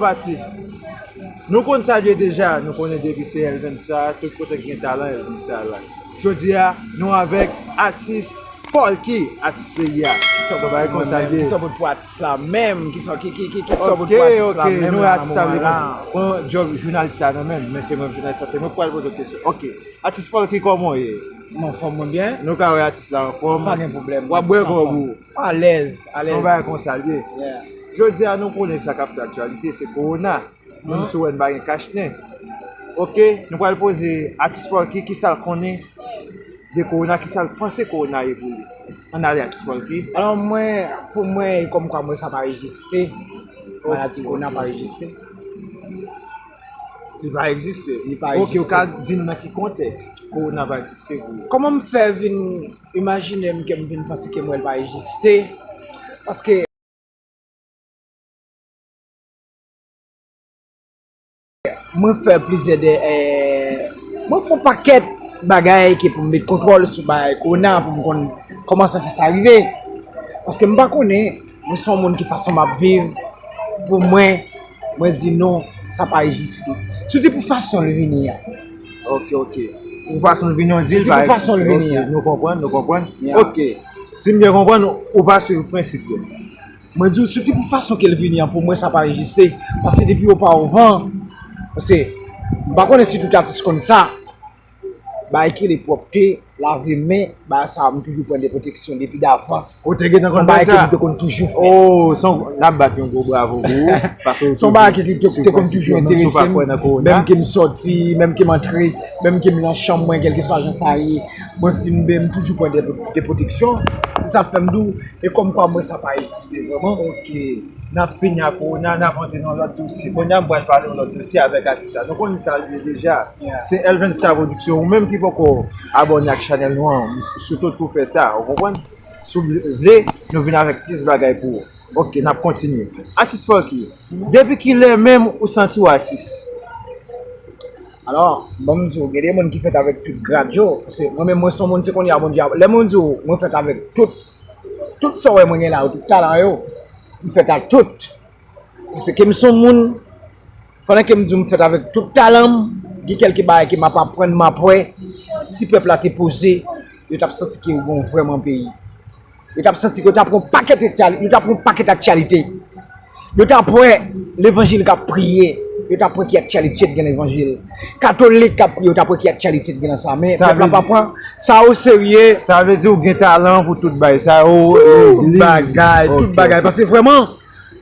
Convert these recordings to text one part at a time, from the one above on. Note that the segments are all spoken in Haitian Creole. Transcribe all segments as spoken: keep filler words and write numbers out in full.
Pati. Nou konn sa l ye deja, nou konnen depi se Elvens sa, tout kote ki gen talan, Elvens sa la. Jodi a, nou avèk atis Polky, atis peyi a. Kisa w konn sa l ye? Kisa w konn pou atis la menm? Kisa ki ki ki kisa w konn pou atis la menm? Ok, ok, nou wè atis la vle pran djòb jounalis la nan men m, men se mwen jounalis la, se mwen k pral poze w kesyon. Ok. Atis Polky, kòman w ye? M anfòm, mwen byen. Nou ka wè atis la anfòm. Pa gen pwoblèm. W ap bwè kòb ou? Alèz, alèz. Se yon bagay konsa l ye. Jodi a, nou konnen sa k ap fè aktyalite, se kowona. Menm si w wè n pa gen kach nen. Ok, nou pral poze atis Polky kisa l konnen de kowona, kisa l panse kowona ye pou li. Ann ale atis Polky. Alò, mwen, pou mwen, e kòmkwa mwen sa pa egziste. Maladi kowona pa egziste. Li pa egziste. Li pa egziste. Ok, ou ka di nou nan ki kontèks kowona pa egziste pou ou? Kòman m fè vin imajine m ke m vin panse ke m wè l pa egziste? Paske mwen fè plizyè de, eh, mwen fè yon pakèt bagay ke pou m met kontwòl sou bagay kowona, pou m konn kòman sa fè sa rive. Paske m pa konnen, mwen se yon moun ki fason m ap viv, pou mwen, mwen di non, sa pa egziste. Sou di pou fason l vini an. Ok, ok. Pou fason l vini an, di l pa egziste. Sou di pou fason l vini an. Ok, nou konprann, nou konprann. Ok. Si m byen konprann, ou pa swiv prensip yo. Mwen di w, sou ti pou fason ke l vini an, pou mwen, sa pa egziste. Paske depi oparavan, paske m pa konnen si tout atis konn sa, bagay ki rele pwòpte, lave men, bagay sa a, m toujou pran de pwoteksyon depi davans. Ou te gentan konn bagay sa? Se yon bagay ke m te konn toujou fè. Oh, n ap bat yon gwo bravo pou ou. Paske se yon bagay ki te, te konn toujou enterese m. Menm ke m sòti, menm ke m antre, menm ke m nan chanm mwen, kèlkeswa jan sa ye, mwen fin, m toujou pran de, de pwoteksyon. Se sa k fè m di w, e kòmkwa mwen sa pa egziste vrèman. Ok. N ap fini ak kowona, n ap antre nan yon lòt dosye. Kounye a, m pral pale yon lòt dosye avèk atis la. Nou konnen sa l ye deja. Se Elvens Star Production. Ou menm ki poko abòne ak chanèl nou an, m swete w tou fè sa. Ou konprann? Si w vle, nou vin avèk plis bagay pou ou. Ok, n ap kontinye. Atis Polky, depi kilè menm ou santi w atis? Alò, ban m di w, gen de moun ki fèt avèk tout grad yo. Paske mwen menm, mwen se yon moun, se kounye a Bondye a, lè mwen di w, mwen fèt avèk tout, tout sa w wè mwen gen la yo, tout talan yo, m fèt ak tout. Paske m se yon moun, pandan ke m di w m fèt avèk tout talan m, gen kèlke bagay ke m ap aprann, m ap wè, si pèp la te poze, yo t ap santi ke yo gen yon vrèman peyi. Yo t ap santi ke yo t ap wè yon pakèt aktyali-, yo t ap wè yon pakèt aktyalite. Yo t ap wè levanjil k ap priye. Yo t ap wè ki aktyalite t gen levanjil. Katolik k ap priye, yo t ap wè ki aktyalite t gen nan sa. Men pèp la pa pran sa oserye. Sa vle di ou gen talan pou tout bagay sa yo, legliz. Tout bagay, tout bagay. Paske vrèman,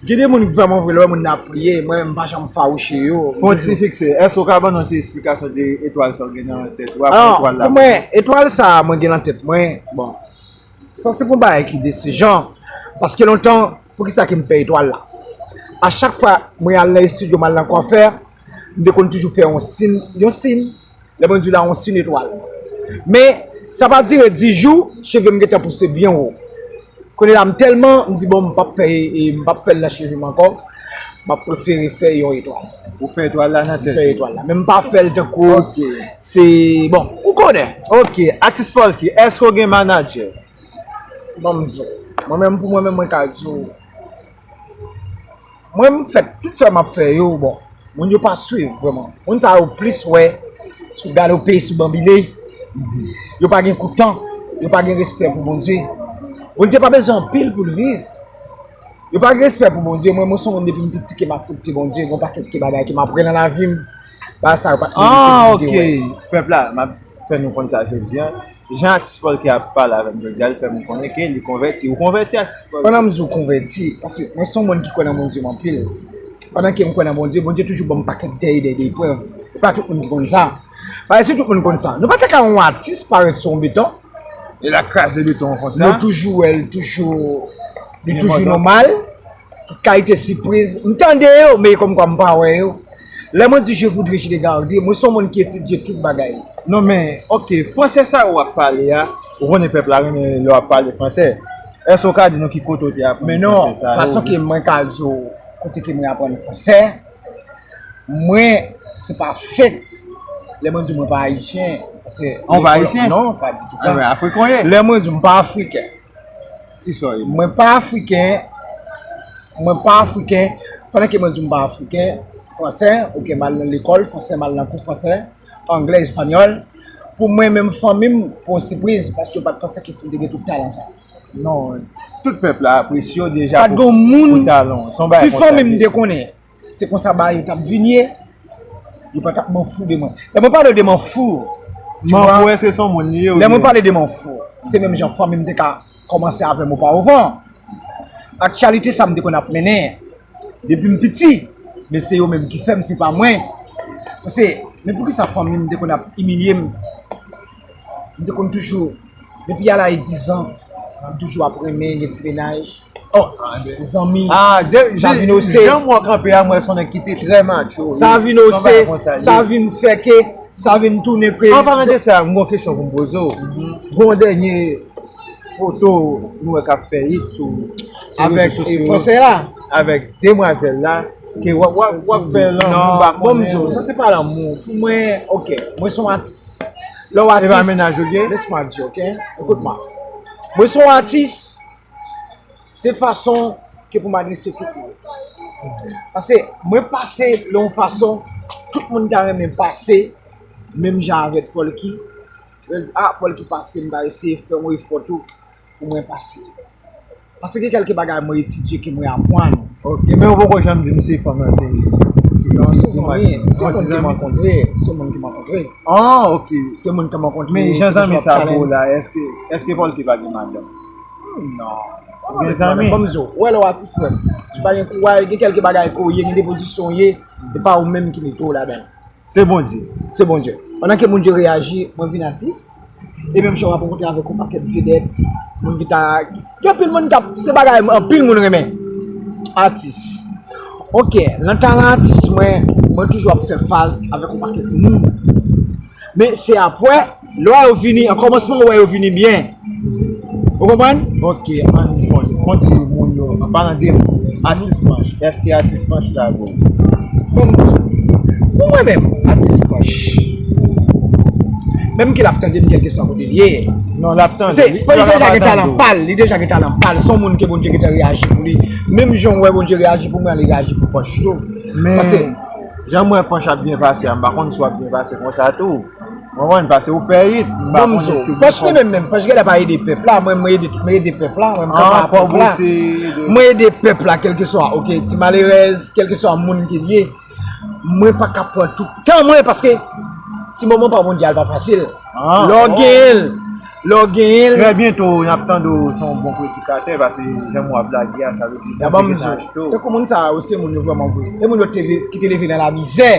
gen de moun vrèman vre, lè w wè moun nan ap priye, mwen menm m pa janm fawouche yo. Fè yon ti fikse. Èske w ka ban nou yon ti esplikasyon de etwal sa w gen nan tèt ou? Alò, pou mwen, etwal sa a mwen gen nan tèt mwen, bon, sa se pou yon bagay ki de se jan. Paske lontan, poukisa ke m fè etwal la? A chak fwa mwen al nan estidyo, m al nan kwafè, m te konn toujou fè yon sin, yon sin. Lè mwen di w la, yon sin etwal. Men, sa pa dire dis jou, cheve m gentan pouse byen wo. Kounye la, m tèlman, m di, bon, m p ap fè, e, m p ap fè l nan cheve m ankò. M ap prefere fè yon etwal. Ou fè etwal la nan tèt ou? M fè etwal la. Men m pa fè l tankou se, bon, ou konnen. Ok, atis Polky, èske w gen manadjè? Ban m di w. Mwen menm, pou mwen menm, mwen ka di w, mwen, m fè tout sa m ap fè yo, bon, moun yo pa swiv vrèman. Moun sa yo plis wè sou galope, sou banbile. Yo pa gen kout tan, yo pa gen respè pou Bondye. Bondye pa bezwen anpil pou l viv. Yo pa gen respè pou Bondye. Mwen, mwen se yon moun depi m piti ke m aksepte Bondye, gen yon pakèt ke bagay ke m ap wè nan lavi m. Bagay sa yo pa t merite pou m te wè. Ah, ok. Pèp la, m ap fè nou konn sa jodi a. Jan atis Polky ap pale avè m jodi a, li fè m konnen ke li konvèti. Ou konvèti, atis Polky? Pandan m di w konvèti, paske mwen se yon moun ki kwè nan Bondye m anpil. Pandan ke m kwè nan Bondye, Bondye toujou ban m pakèt dèyè, dèyè, dèyè eprèv. E pa tout moun ki konn sa. Paske si tout moun konn sa, nou pa ta ka wè yon atis parèt sou yon beton. E l ap kraze beton an konsa. Nou toujou wè l, toujou, li toujou nòmal. Tout kalite sipriz. M tande yo, men kòmkwa m pa wè yo. Lè mwen di je voudrais, je te garder, mwen se yon moun ki etidye tout bagay. Non, men, ok, fransè sa w ap pale a, ou konnen pèp la renmen lè w ap pale fransè. Èske w ka di nou ki kote w te aprann fransè sa yo? Men non, fason ke mwen ka di w, kote ke mwen aprann fransè, mwen, se pa fake. Lè mwen di w mwen pa ayisyen, paske... Ah, w pa ayisyen? Non, pa ditou pa. Ah, men afriken w ye? Lè mwen di w m pa afriken, Kisa w ye? Mwen pa afriken. Mwen pa afriken. Pandan ke mwen di m pa afriken, fransè, oke, m al nan lekòl fransè, m al nan kou fransè, anglè, espanyòl. Pou mwen, menm fanmi m, pou yon sipriz, paske yo pa t panse ke si m te gen tout talan sa. Non, tout pèp la apresye w deja pou, pou talan w. Se yon bagay konsa li ye. Si fanmi m te konnen se konsa bagay yo t ap vin ye, yo pa t ap ban fou de mwen. Lè mwen pale de mwen fou, tu vois, lè mwen pale de mwen fou, se menm jan fanmi m te ka kòmanse avè m oparavan. Aktyalite sa m te konn ap mennen depi m piti, men se yo menm ki fè m, se pa mwen. Paske, men poukisa fanmi m te konn ap imilye m? M te konn toujou, depi a laj dizan, m toujou ap renmen gen ti mennaj, ti zanmi. Sa vin ose, jan mwen kanpe a, mwen se yon nèg ki te trè matcho, wi. Sa vin ose, sa vin fè ke, sa vin tounen ke. An palan de sa, m gen yon kesyon pou m poze w. Gen yon dènye foto nou wè k ap fè hit sou, sou rezo sosyo yo avèk, eh, fransè a, avèk demwazèl la, ke w ap, w ap, w ap fè lanmou, m pa konnen. Non, bon, m di w, sa se pa lanmou. Pou mwen, oke, mwen se yon atis. Lè w atis, e pa mennaj ou l ye? Lès mwen di, oke? Ekout mwen. Mwen se yon atis, se fason ke pou m adrese tout moun. Paske mwen pase lè yon fason, tout moun ta renmen pase, menm jan avèk Polky. Lè l di, a, Polky pase, m ta eseye fè yon efò tou pou mwen pase. Paske gen kèlke bagay mwen etidye ke mwen aprann. Ok, men ou poko janm di m se fanm nan, se, se, non, se zanmi, se moun ke m rankontre, se moun ke m rankontre. Ah, ok. Se moun ke m rankontre. Men jan zanmi sa bo la, èske, èske Polky pa gen madanm? Hmm, non. Gen zanmi. Ban m di w, ou wè lè w atis frè m, si w pa gen kouraj, gen kèlke bagay ke w ye, gen de pozisyon w ye, se pa ou menm ki mete w ladan l. Se Bondye. Se Bondye. Pandan ke Bondye reyaji, mwen vin atis. E menm jan w ap rankontre avèk yon pakèt vedèt, moun ki ta, gen anpil moun k ap, se bagay anpil moun renmen. Atis. Ok, nan talan atis mwen, mwen toujou ap fè faz avèk yon pakèt moun. Men se apre, lè w wè yo vini, an kòmansman w wè yo vini byen. Ou konprann? Ok, ann kontinye moun yo. An palan de atis Panch, èske atis Panch la bon? Bon, pou mwen menm, atis Panch, menm ke l ap tande m kèlkeswa kote l ye. Non, l ap tande. Se, li, li deja gen talan pa l, li deja gen talan pa l. Se yon moun ke Bondye gentan reyaji pou li. Menm jan w wè Bondye reyaji pou mwen, li reyaji pou Panch tou. Men, jan m wè Panch ap byen pase a, m pa konn si w ap byen pase konsa tou. Ou konprann? Paske ou fè hit, m pa konnen si ou gen fòm. Panch li menm menm, Panch genlè pa ede pèp la, mwen, mwen ede, mwen ede pèp la, mwen, m kanpe ak pèp la. Mwen ede pèp la, kèlkeswa, ok, ti malerèz, kèlkeswa moun ke l ye. Mwen pa ka pran tout tan mwen, paske ti moman pa Bondye a, l pa fasil. Lè w genyen l, lè w genyen l. Trè byento, n ap tande w se yon bon predikatè, paske jan w ap lage a, sa vle di Bondye gentan achte w. Tankou moun sa yo, se moun yo vrèman vre. E moun yo te le-, ki te leve nan lamizè.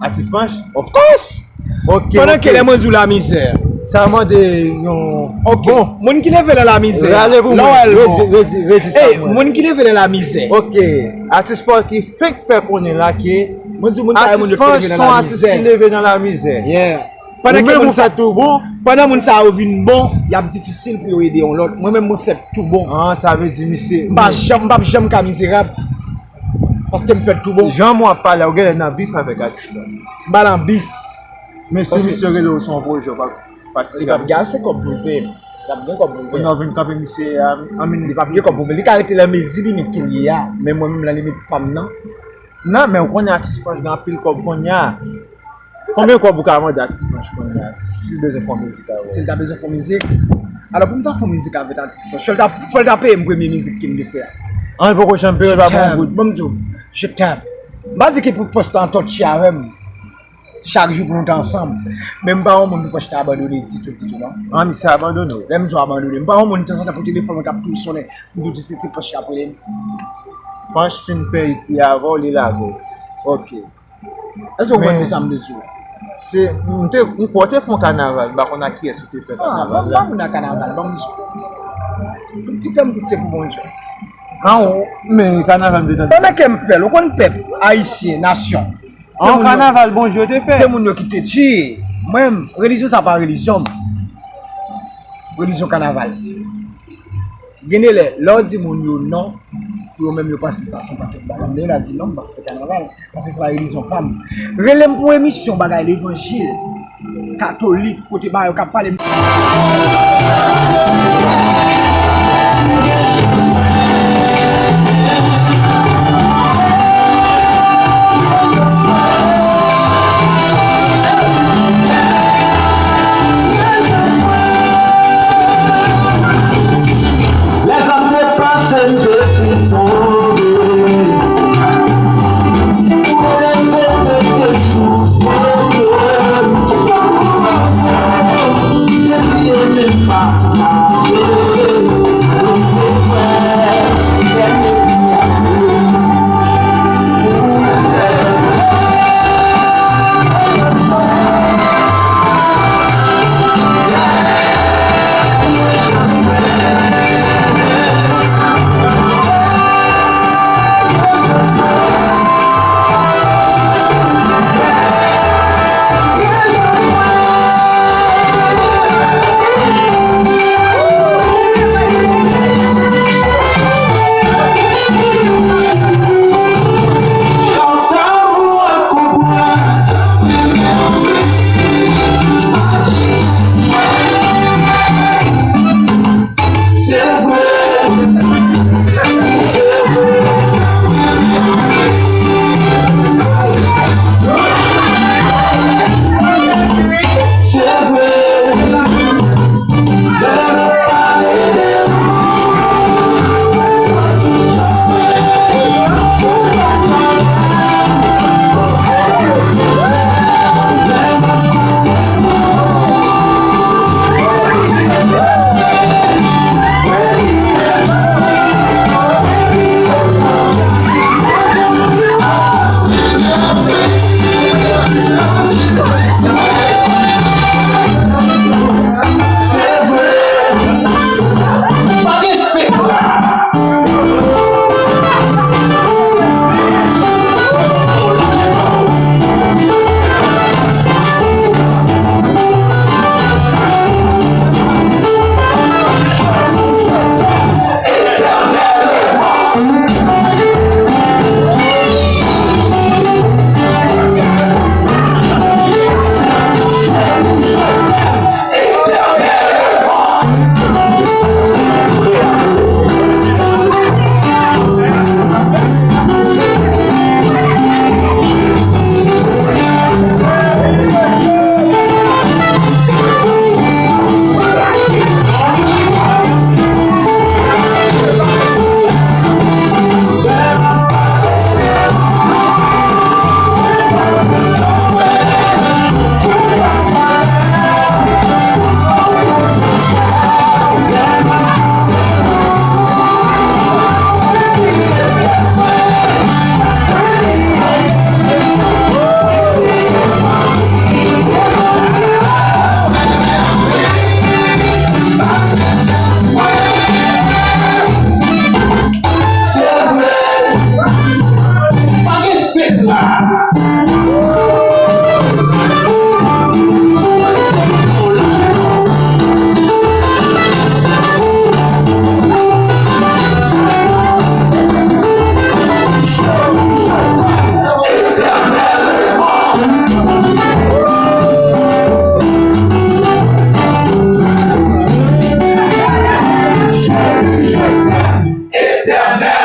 Atis Panch? Of course! Ok, ok. Pandan ke lè mwen di w lamizè. Sa mande yon, ok, bon, moun ki leve nan lamizè. Rale pou mwen. Redi, redi, redi sa mwen. Moun ki leve nan lamizè. Ok. Atis Panch ki fenk fè konnen la ke mwen di moun sa yo, moun yo ki leve nan lamizè. Atis Panch se yon atis ki leve nan lamizè. Yeah. Pandan ke moun sa, pandan moun sa yo vin bon, y ap difisil pou yo ede yon lòt. Mwen menm, mwen fèt tou bon. Ah, sa vle di misye. M pa janm, m p ap janm ka mizerab. Paske m fèt tou bon. Jan w ap pale a, ou genlè nan bif avèk atis la. M pa nan bif. Men si misye rele w sou yon pwojè, w p ap patisipe. Li p ap gen ase kòb pou l peye m. L ap gen kòb pou l peye m. Kounye a w vin kanpe misye a, an minit. Li p ap gen kòb pou l peye m. Li ka rete nan mezi limit ke l ye a. Men mwen menm nan limit pa m nan. Non, men ou konnen atis Panch gen anpil kòb kounye a. Konbyen kòb ou ka mande atis Panch kounye a, si l bezwen fè yon mizik avè w? Si l ta bezwen fè yon mizik? Alò, pou m ta fè yon mizik avèk atis Panch, fò l ta, fò l ta peye m premye mizik ke m te fè a. An, l poko janm peye w, l pa bon goud. Ban m di w, je t'aime. M pa di ke pou Panch ta antòtye avè m chak jou pou nou ta ansanm. Men m pa yon moun pou Panch ta abandone ditou, ditou, non. An, misye abandone w? Lè m di w abandone, m pa yon moun tanzantan pou telefòn mwen t ap toujou sonnen, m toujou di se ti Panch k ap rele m. Panch fin fè hit li avè w, li lage w. Ok. Èske w konprann sa m vle di w? Se, m te, m kwè w te fè yon kanaval, m pa konn ak kiyès ou te fè kanaval la. Ah, m pa moun nan kanaval, ban m di w. Tout ti tan m tout se pou Bondye. An, men kanaval m te tande. Pandan ke m fè l, ou konn pèp ayisyen, nasyon. An, kanaval Bondye te fè. Se moun yo ki te di, mwen, relijyon sa pa relijyon m. Relijyon kanaval. Gen de lè, lè w di moun yo non, pou yo menm yo panse sa se yon pakèt bagay. Men yo la di non, m p ap fè kanaval, paske se pa relijyon pa m. Rele m pou emisyon bagay levanjil, katolik, kote bagay yo k ap pale. Letènèl